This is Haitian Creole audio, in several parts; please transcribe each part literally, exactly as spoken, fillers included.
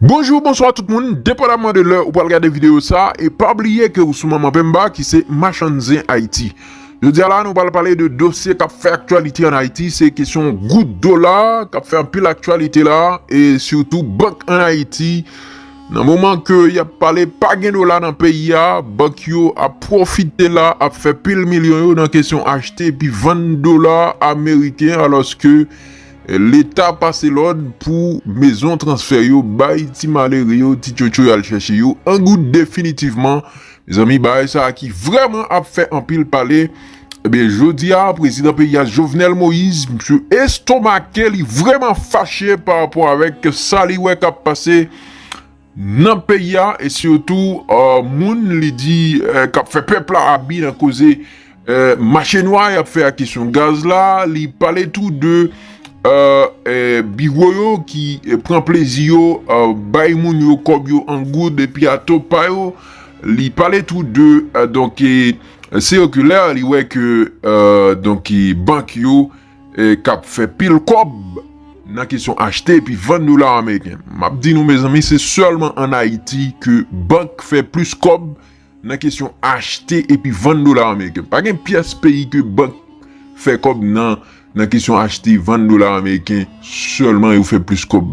Bonjou, bonswa tout moun, depandaman de lè ou pral gade videyo sa, e pa bliye ke ou sou Manman Pemba ki se machann zen Ayiti. Jodi a la, nou pral pale de dosye k ap fè aktyalite ann Ayiti, se kesyon goud dola k ap fè anpil aktyalite la, e sitou bank ann Ayiti. Nan moman ke y ap pale, pa gen dola nan peyi a, bank yo ap pwofite la, ap fè pil milyon yo nan kesyon achte epi vann dola ameriken, alòske Leta pase lòd pou mezon transfè yo bay ti malere yo, ti tchotcho y al chèche yo an goud definitivman. Mezanmi, bagay sa a ki vrèman ap fè anpil pale. Ebyen, jodi a, prezidan peyi a, Jovenel Moïse, misye estomake, li vrèman fache pa rapò avèk sa li wè k ap pase nan peyi a, e sitou, euh, moun li di, euh, k ap fè pèp la abi nan koze, euh, mache nwa y ap fè ak kesyon gaz la. Li pale tou de, euh, euh, biwo yo ki, euh, pran plezi yo, euh, bay moun yo kòb yo an goud epi a to pa yo. Li pale tou de, euh, donk, e, sirkilè li wè ke, euh, donk, e, bank yo e, k ap fè pil kòb nan kesyon achte epi vann dola ameriken. M ap di nou, mezanmi, se sèlman ann Ayiti ke bank fè plis kòb nan kesyon achte epi vann dola ameriken. Pa gen pyès peyi ke bank fè kòb nan, nan kesyon achte, vann dola ameriken sèlman yo fè plis kòb.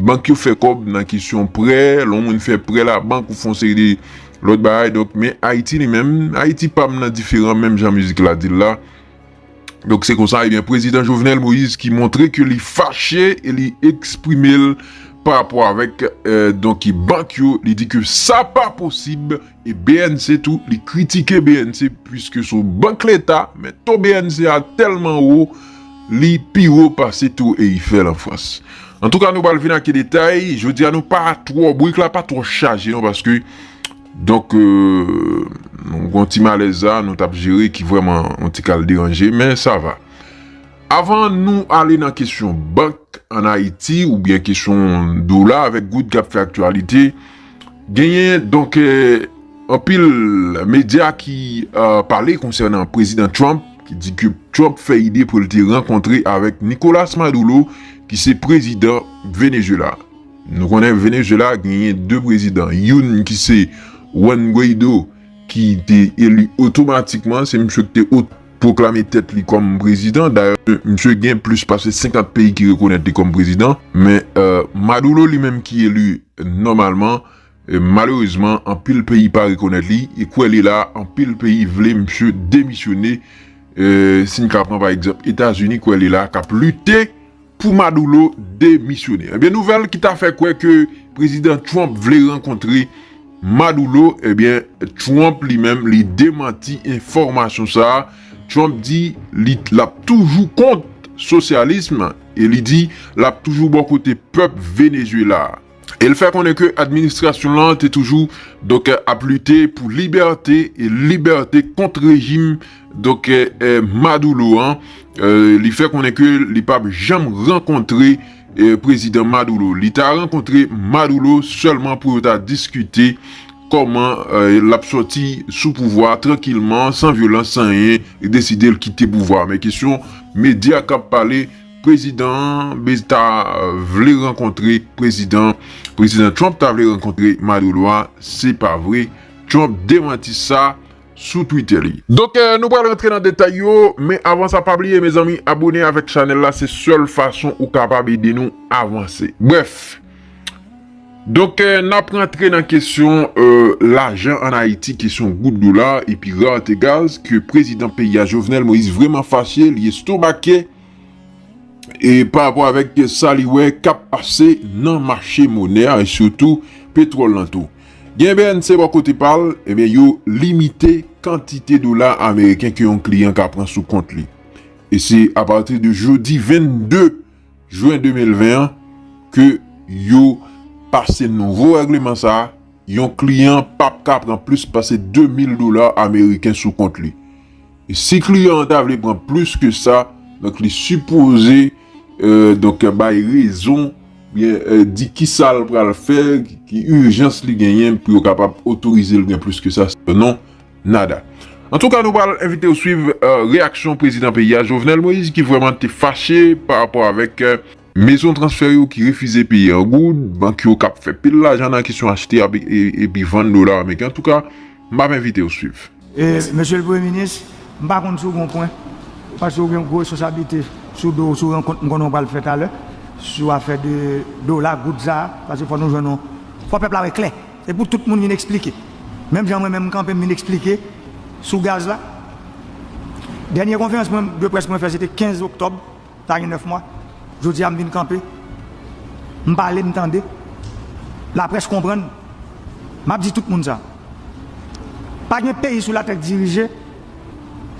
Bank yo fè kòb nan kesyon prè, lè yon moun fè prè labank ou fè yon seri de lòt bagay. Donk, men Ayiti li menm, Ayiti pa m nan diferan, menm jan mizik la di l la. Donk, se konsa, ebyen, prezidan Jovenel Moïse ki montre ke li fache e li eksprime l pa rapò avèk, euh, donk, bank yo, li di ke sa pa posib, e B N C tou, li kritike B N C, piske se yon bank leta, men to B N C a tèlman wo, li pi wo pase to Eiffel an Frans. Antouka, nou pral vin ak detay, jodi a nou pa twò, bourik la pa twò chaje non, paske Donk, euh, nou gon ti malèz la, nou t ap jere ki vrèman yon ti kal deranje, men sa va. Avan nou ale nan kesyon bank ann Ayiti oubyen kesyon dola avèk goud k ap fè aktyalite, genyen, donk, euh, anpil medya ki, euh, pale konsènan prezidan Trump, ki di ke Trump fè ide pou l te rankontre avèk Nicolas Maduro, ki se prezidan Venezuela. Nou konnen Venezuela genyen de prezidan. Youn ki se Juan Guaido, ki te eli otomatikman, se misye ki te o-, pwoklame tèt li kòm prezidan. Dayè, misye gen plis pase senkant peyi ki rekonèt li kòm prezidan. Men, euh, Maduro li menm ki eli nòmalman, euh, malerezman, anpil peyi pa rekonèt li. E kwè li la, anpil peyi vle misye demisyone. Euh, si n ka pran pa egzanp Etazini, kwè li la k ap lite pou Maduro demisyone. Ebyen, nouvèl ki ta fè kwè ke prezidan Trump vle rankontre Maduro, ebyen, Trump li menm, li demanti enfòmasyon sa a. Trump di li, l ap toujou kont sosyalism e li di l ap toujou bò kote pèp Venezuela a. E l fè konnen ke administrasyon l lan te toujou, donk, ap lite pou libète e libète kont rejim, donk, eh, eh, Maduro an. Eh, li fè konnen ke li p ap janm rankontre, eh, prezidan Maduro. Li ta rankontre Maduro sèlman pou yo ta diskite kòman, eh, l ap sòti sou pouvwa a trankilman, san vyolans, san anyen, e deside l kite pouvwa a. Men kesyon medya k ap pale, prezidan an ta, euh, vle rankontre prezidan, prezidan Trump ta vle rankontre Maduro a, se pa vre. Trump demanti sa sou Twitter li. Donk, euh, nou pral rantre nan detay yo, men avan sa, pa bliye, mezanmi, abone avèk chanèl la, se sèl fason ou kapab ede nou avanse. Brèf, donk, euh, n ap rantre nan kesyon, euh, lajan ann Ayiti, kesyon goud dola, epi rarete gaz, ke prezidan peyi a, Jovenel Moïse, vrèman fache, li estomake, e pa rapò avèk sa li wè k ap pase nan mache monè a, e sitou petwòl lan tou. Gen B N C bò kote pa l, ebyen, yo limite kantite dola ameriken ke yon kliyan ka pran sou kont li. E se apati de jodi vennde jen de mil ven an ke yo pase nouvo règleman sa a, yon kliyan p ap ka pran plis pase de mil dola ameriken sou kont li. E si kliyan an ta vle pran plis ke sa, donk li sipoze, euh, donk bay rezon, byen, euh, di kisa l pral fè, ki ijans li genyen pou yo kapab otorize l gen plis ke sa. Sinon, nada. Antouka, nou pral envite w swiv, euh, reyaksyon prezidan peyi a, Jovenel Moïse, ki vrèman te fache pa rapò avèk, euh, Mezon transfè yo ki refize peye an goud, bank yo k ap fè pil lajan nan kesyon achte ap- e- epi vann dola ameriken. Antouka, m ap envite w swiv. E, Mesye le Premye Minis, m pa konn si w gen yon pwen, paske w gen gwo responsablite sou do w, sou rankont m konnen w pral fè talè, sou afè de dola, goud sa a, paske fò nou jwenn yon, fò pèp la wè klè. Se pou tout moun vin eksplike. Menm jan mwen menm m kanpe, m vin eksplike sou gaz la. Dènye konferans mwen, de près mwen fè, se te kenz oktòb, sa gen nèf mwa. Jodi a, m vin kanpe. M pale, m tande. Laprès konprann. M ap di tout moun sa. Pa gen peyi sou latè k dirije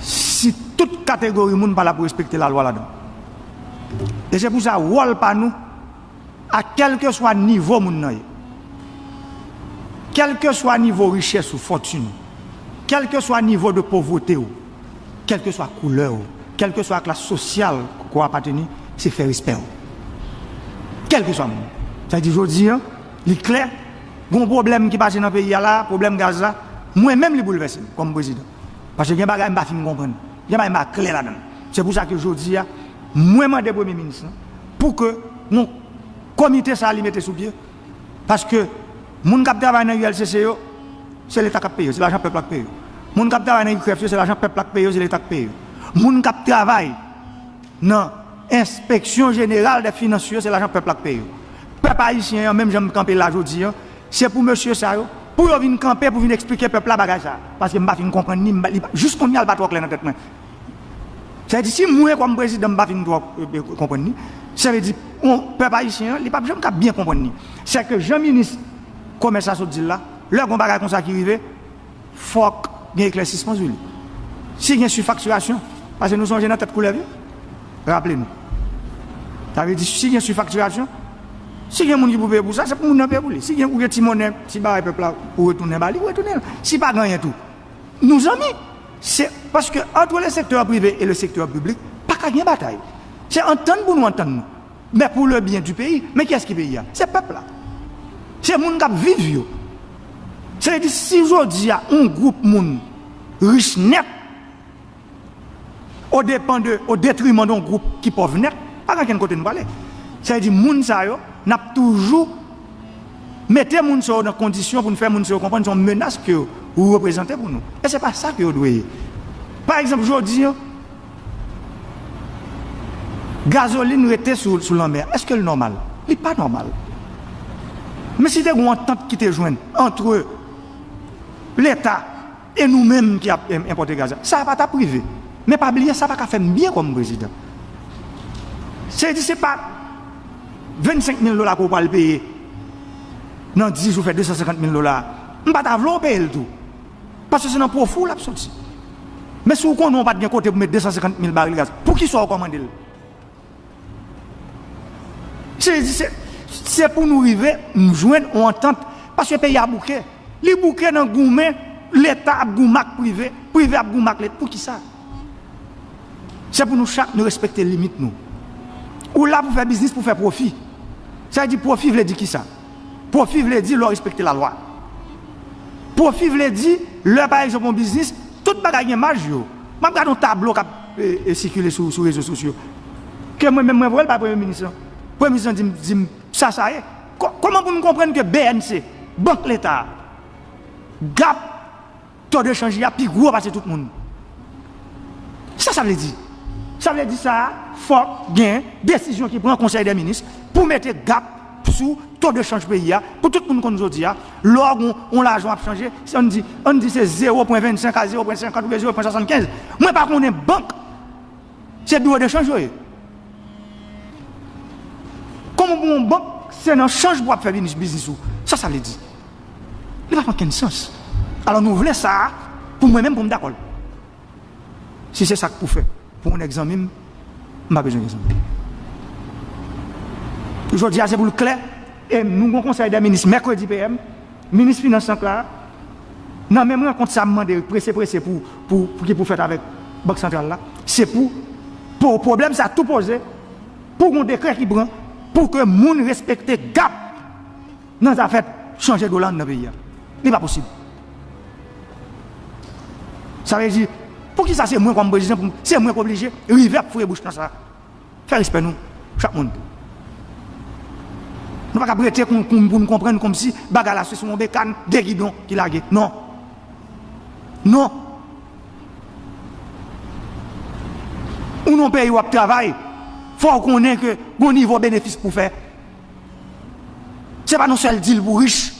si tout kategori moun pa la pou respekte lalwa ladan. E se pou sa, wòl pa nou, a kèlkeswa nivo moun nan ye, kèlkeswa nivo richès ou, fòtin ou, kèlkeswa nivo de povreté ou, kèlkeswa koulè ou, kèlkeswa klas sosyal ke w apateni, se fè respè w. Kèlkeswa moun. Sa vle di, jodi a, li klè, gen yon pwoblèm ki pase nan peyi a la, pwoblèm gaz la, mwen menm li boulvèse m kòm prezidan. Paske gen bagay m pa fin konprann. Gen bagay m pa klè ladan l. Se pou sa ke jodi a, mwen mande Premye Minis lan pou ke yon komite sa a li mete sou pye. Paske moun k ap travay nan U L C C yo, se Leta k ap peye yo, se lajan pèp la k peye yo. Moun k ap travay nan I K R E F yo, se lajan pèp la k peye yo, se Leta k peye yo. Moun k ap travay nan Enspeksyon Jeneral dè Finans yo, se lajan pèp la k peye yo. Pèp ayisyen an, menm jan m kanpe la jodi a, se pou mesye sa yo, pou yo vin kanpe, pou vin eksplike pèp la bagay sa a. Paske m pa fin konprann ni, m pa- li pa- jis kounye a, l pa twò klè nan tèt mwen. Sa vle di, si mwen, kòm prezidan, m pa fin twò, e, e, konprann ni, sa vle di, on, pèp ayisyen an, li p ap janm ka byen konprann ni. Sèke jan minis komès la sot di l la, lè gon bagay konsa ki rive, fòk gen eklèsisman sou li. Si gen sifaktirasyon, paske nou sonje nan tèt koulèv yo, raple nou. Sa vle di, si gen sifaktirasyon, si gen moun ki pou peye pou sa, se pou moun nan peye pou li. Si gen, ou gen ti monnen, ti bagay pèp la, ou retounen ba li, ou retounen l. Si pa gen anyen tou, nou zanmi. Se paske entre le secteur privé et le secteur public, pa ka gen batay. Se antann pou nou antann nou. Men pou le byen di peyi, men kiyès ki peyi a? Se pèp la. Se moun k ap viv yo. Se vle di, si jodi a, yon gwoup moun rich nèt, o depan de, o detriman de yon gwoup ki pòv nèt, pa gen ankenn kote nou prale. Sa vle di, moun sa yo, n ap toujou mete moun sa yo nan kondisyon pou n fè moun sa yo konprann se yon menas ke ou reprezante pou nou. E se pa sa ke yo dwe ye. Pa egzanp, jodi a, gazolin rete sou, sou lanmè a. Èske l nòmal? Li pa nòmal. Men si te gen yon antant ki te jwenn antre Leta e nou menm ki ap, em, enpòte gaz la, sa pa t ap rive. Men pa bliye, sa pa ka fè m byen kòm prezidan. Se di se pa vennsenk mil dola ke w pral peye nan dis jou, fè de san senkant mil dola. M pa ta vle w peye l tou. Paske se nan pwofi w l ap soti. Men si w konnen w pa t gen kote pou met de san senkant mil baril gaz, poukisa w kòmande l? Se, se, se pou nou rive jwenn yon antant. Paske peyi a bouke. Li bouke nan goumen, Leta ap goumen ak prive, prive ap goumen ak Leta. Poukisa? Se pou nou chak nou respekte limit nou. Ou la pou fè biznis, pou fè pwofi. Sa vle di pwofi vle di kisa? Pwofi vle di lè w respekte lalwa. Pwofi vle di lè, pa egzanp, yon biznis, tout bagay gen maj yo. M ap gade yon tablo k ap, e, e, sikile sou, sou rezo sosyo. Ke mwen menm mwen voye l bay premye minis lan. Premye minis lan di m, di m sa sa ye. Kò- kòman pou nou konprann ke B N C, bank Leta a, gap to de chanj li a pi gwo pase tout moun? Sa sa vle di? Sa vle di sa a, fòk gen desizyon ki pran Konsèy dè Minis pou mete gap sou to de chanj peyi a, pou tout moun konn jodi a, lè w gen yon lajan w ap chanje, se ann di, ann di se zewo pwen vennsenk a zewo pwen senkant oubyen zewo pwen swasannkenz. Mwen pa konnen bank, se biwo de chanj yo ye. Kòman pou yon bank, se nan chanj pou w ap fè biznis, biznis ou? Sa sa vle di? Li pa fè okenn sans. Alò nou vle sa a, pou mwen menm, pou m dakò l. Si se sa k pou fè pou yon nèg zanmi m, m pa bezwen gen zanmi. Jodi a se pou l klè, e nou gen yon konsèy dè minis mèkredi P M, minis finans lan Clara, nan menm rankont sa m mande prese prese pou, pou, pou ki pou fèt avèk Bank Santral la, se pou, pou pwoblèm sa tou poze, pou gen yon dekrè ki pran, pou ke moun respekte gap nan zafè chanje dola anndan peyi a. Li pa posib. Sa vle di, poukisa se mwen kòm prezidan, pou m- se mwen k oblije rive ap foure bouch nan sa? Fè respè nou, chak moun. Nou pa kab rete pou n konprann kòmsi bagay la se sou yon bekàn de gidon ki lage. Non. Non. Ou nan yon peyi w ap travay, fò w konnen ke gon nivo benefis pou fè. Se pa nan sèl dil pou rich.